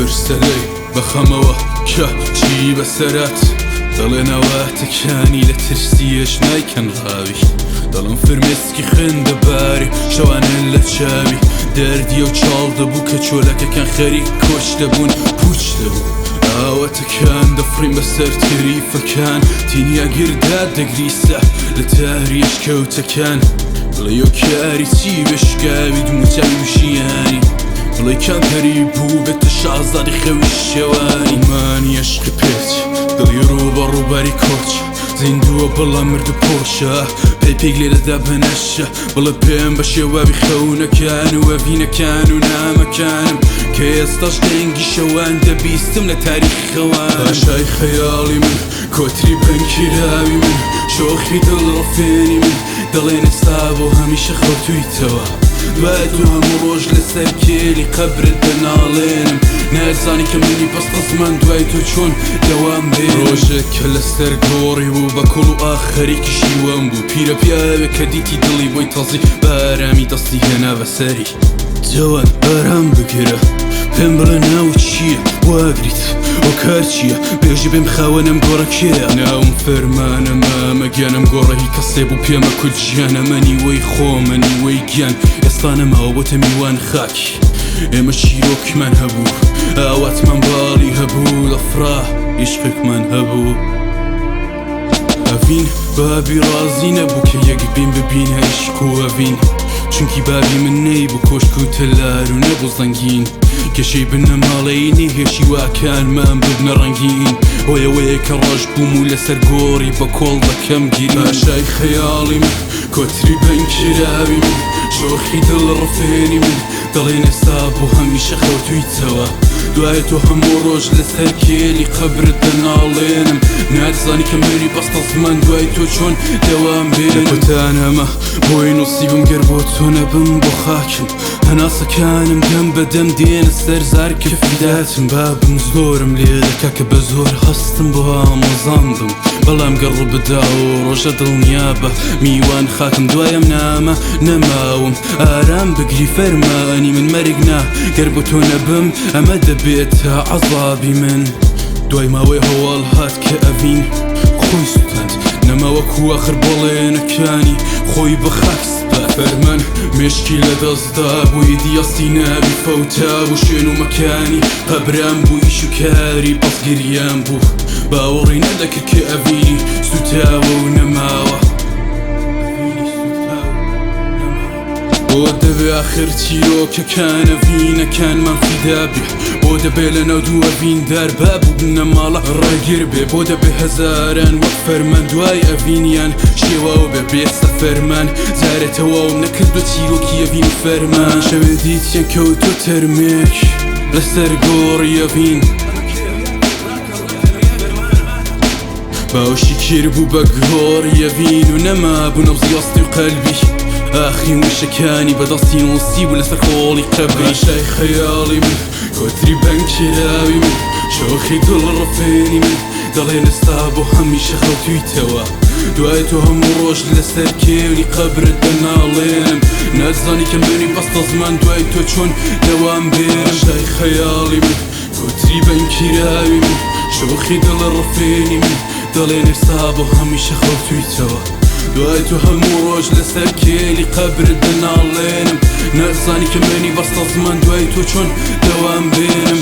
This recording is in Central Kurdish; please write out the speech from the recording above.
پرسە لێی بەخەمەوە کە چی بەسەرات دەڵێ ناواتەکانی لە ترسیش نایکەن ڕاوی دەڵم فرمێسکی خوێن دەبارێ شەوانە لە چاوی دەردی و چاڵ دەبوو کە چۆلەکەکان خەریک کۆچ دەبوون پوچ دەبوو ئاواتەکان دەفڕین بەسەر تریفەکان تینی ئەگردا دەگریسە لە تاری ئەشکەوتەکان بڵێ کاری چی بشکاوی دموچاوی وشیانی بڵێ کام پەری بوو بێتە شازادی خەوی شێوانی مانی عشقی پێچ دڵی ڕوو بە ڕووباری کۆچ زیندووە بەڵام مرد و پۆشە پێی پێک لێرەدا بەنەشە بڵێ پێم بە شێواوی خەونەکان و ئەڤینەکان و نامەکانم کە ئێستاش دەنگی شەوان دەبیستم لە تاریخەوان پاشای خەیاڵی من کۆتری بەنکیراوی من شۆخی دڵ ڕفێنی من دەڵێن ئێستا بۆ هەمیشە خەوتویتەوە دوای تو هەموو ڕۆژ لەسەر کێلی قەبرت دەناڵێنم نازانی کە منی بەستە زمان دوای تۆ چۆن دەوام بێ ڕۆژێک کە لەسەر گۆڕی بوو بە کوڵ و ئاخەریکی شیوەم بوو پیرە پیاوێک کە دیتی دڵی بۆی تەزی بە ئارامی دەستی هێنا بەسەری جەوان ئارام بگرە پێم بڵێ ناوت چییە واگریت هۆکار چییە بێژە بێم خاوەنم گۆڕە کێیە ناوم فەرمانە مامە گیانم گۆڕە هی کەسێ بوو پێمە کورد ژیانە مەنیوەی خۆمە نیوەی گیان ئێستا نەماوە بۆتە میوان خاک ئێمە چیرۆکمان هەبوو ئاواتمان باڵی هەبوو دەفڕا عیشقێکمان هەبوو ئەڤین بابی ڕازی نەبوو کە یەک بین ببین عیشق و ئەڤین چونکی بابی من نەیبوو کۆشک و تەلار و نەبوو زەنگین کێشەی بنەماڵەی نەیهێشی واکانمان ببنە ڕەنگین هۆیەوەیە کە ڕەش بووم و لەسەر گۆڕی بە کۆڵ دەکەم گیری پاشای خەیاڵی من کۆتری بەنکراوی من شۆخی دڵ ڕفێنی من دەڵێن ئێستا بۆ هەمیشە خەوتویتەوە دوای تۆ هەموو ڕۆژ لەسەر کێلی قەبرت دەناڵێنم ناتزانی کە مری بەستە زمان دوای تۆ چۆن دەوام بێنم کۆتانەمە بۆی نووسیبم گەر بۆ تۆ نەبم بۆ خاکم هەناسەکانم دەم بە دەم دێنە سەر زار کە فیداتم بابم زۆرم لێ دەکا کە بە زۆر هەستم بۆ ئامۆزان بم بەڵام گەڕ بدا و ڕۆژە دڵنیابە میوان خاکم دوایم نامە نەماوم ئارام بگری فەرمانی من مەرگ نا گەر بۆ تۆ نەبم ئەمە دەبێتە عەزابی من دوای ماوەی هەواڵ هات کە ئەڤین خۆی سوتاند نەما وەکو ئاخر بەڵێنەکانی خۆی بە خاک سپارد فەرمان مێشکی لەدەستدا بوو ئیدی ئەستی ناوی فەوتا بوو شوێن و مەکانی قەبران بوو ئیش و کاری بەس گریان بوو باوەڕی نەدەکرد کە ئەڤینی سوتاوە و نەماوە بۆ دەبێ ئاخر چیرۆکەکان ئەڤینەکانمان فیدا بێ بۆ دەبێ لەناو دوو ئەڤیندار باب و بنەماڵە ڕێگر بێ بۆ دەبێ هەزاران وەک فەرمان دوای ئەڤینیان شێواو بێ بێستە فەرمان جارێ تەواوم نەکردوە چیرۆکی ئەڤین و فەرمان شەوێ دیتیان کەوتوە تەرمێک لەسەر گۆڕی ئەڤین باوەشی کرد بوو بە گۆڕی ئەڤین و نەمابوو نەبزی ئەستی و قەلبی ئاخرین وشەکانی بەدەستی نووسی بوو لەسەر خۆڵی قەبری پاشای خەیاڵی من کۆتری بەنکراوی من شۆخی دڵ ڕفێنی من دەڵێن ئێستا بۆ هەمیشە خەوتویتەوە دوای تۆ هەموو ڕۆژ لەسەر کێوی قەبرت دەناڵێنم ناتزانی کە منی بەستە زمان دوای تۆ چۆن دەوام بێنم پاشای خەیاڵی من کۆتری بەنکراوی من شۆخی دڵ ڕفێنی من دەڵێن ئێستا بۆ هەمیشە خەوتویتەوە دوای تۆ هەموو ڕۆژ لەسەر کێلی قەبرت دەناڵێنم نازانی کە منی بەستە زمان دوای تۆ چۆن دەوام بێنم.